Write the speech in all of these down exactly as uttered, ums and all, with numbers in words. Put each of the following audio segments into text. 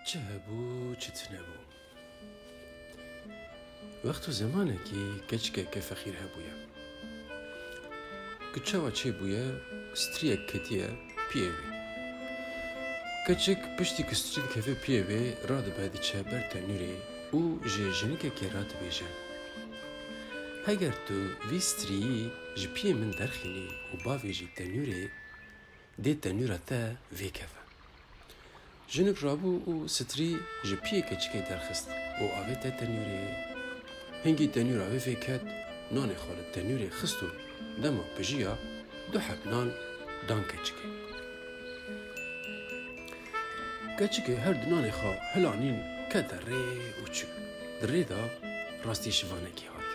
Çi hebû, çi tune bû. Wext û zemanekî keçikeke fexîr hebûye. Ku çawa çêbûye, striyek ketiye piyê wê. Keçik piştî ku strî dikeve piyê wê, radibe diçe ber tenûrê û ji jinikekê re dibêje, "Heger tu vî striyî ji piyê min derxînî û bavêjî tenûrê, dê tenûra te vêkeve." Jinik rabû û strî ji piyê keçikê derxist û avête tenûrê. Hingî tenûra wê vêket, nanê xwe li tenûrê xist û dema pijiya, du heb nan dan keçikê. Keçikê her du nanê xwe hilanîn, kete rê û çû. Di rê de rastî şivanekî hat.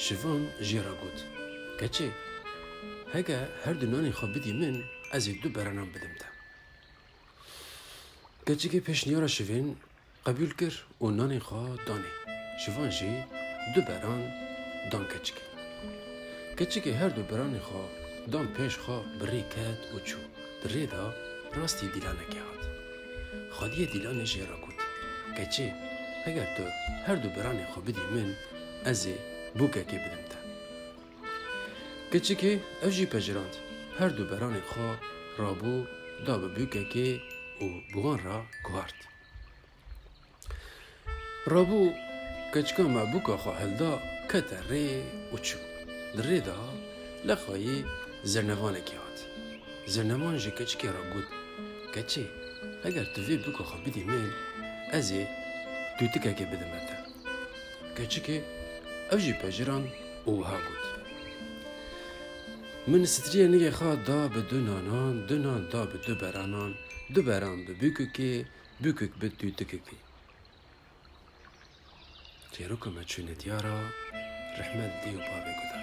Şivan jê re got, "Keçê, hege her du nanê xwe bidî min, ez ê du beranan bidim te." Keçikê pêşniyara şivên qebûl kir û nanê xwe danê. Şivan jî du beran dan keçikê. Keçikê her du beranê xwe dan pêş xwe, bi rê ket û çû. Di rê de rastî dîlanekê hat. Xwediyê dîlanê jê re got, "Keçê, heger tu her du beranê xwe bidî min, ez ê bûkekê bidim te." Keçikê ev jî pejirand. Her du beranê xwe rabû, da bi bûkekê û bi wan re guhart. Rabû, keçika me bûka xwe hilda, kete rê û çû. Di rê de lexayî zernevanekî hat. Zernevan ji keçikê re got, "Keçê, heger tu vê bûka xwe bidî min, ez ê tûtikekê bidime te." Keçikê ev jî pejirand û wiha got, "Min striyê nigê xwe da bi du nanan, du nan da bi du beranan, du beran bi bûkekê, bûkek bi tûtikekê." Çêroka me çûne diyara, rehmet dê û bavê guda.